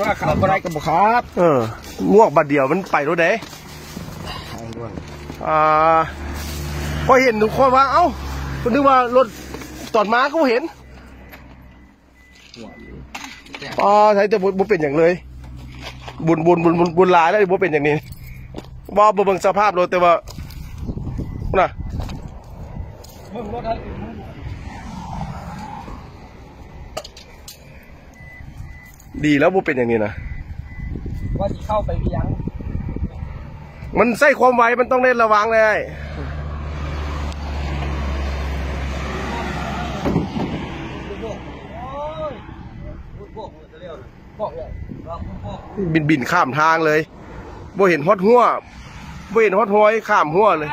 ວ່າຂັບບໍ່ໄດ້ກໍບໍ່ຂັບ. ເອີ ງວກບາດດຽວມັນໄປໂລດເດ້. ອ່າ ຂ້ອຍເຫັນທຸກຄົນວ່າ ເອົ້າ ເພິ່ນນຶກວ່າລົດ ຕອນມາກໍບໍ່ເຫັນ. ອໍ ໃຊ່ ແຕ່ບໍ່ ບໍ່ເປັນຫຍັງເລີຍ. ບຸນ ບຸນ ບຸນ ບຸນ ບຸນຫຼາຍແລ້ວ ບໍ່ເປັນຫຍັງນີ້. ບໍ່ ບໍ່ເບິ່ງສະພາບລົດ ແຕ່ວ່າ ນະ ເບິ່ງລົດໃຫ້ ດີແລ້ວບໍ່ເປັນຫຍັງນີ້ນະ ວ່າຊິເຂົ້າໄປວຽງ. ມັນໃຊ້ຄວາມໄວ ມັນຕ້ອງໄດ້ລະວັງເລີຍ. ບິນ ບິນຂ້າມທາງເລີຍ ບໍ່ເຫັນຮອດຮົ້ວ ບໍ່ເຫັນຮອດຮອຍ ຂ້າມຮົ້ວເລີຍ.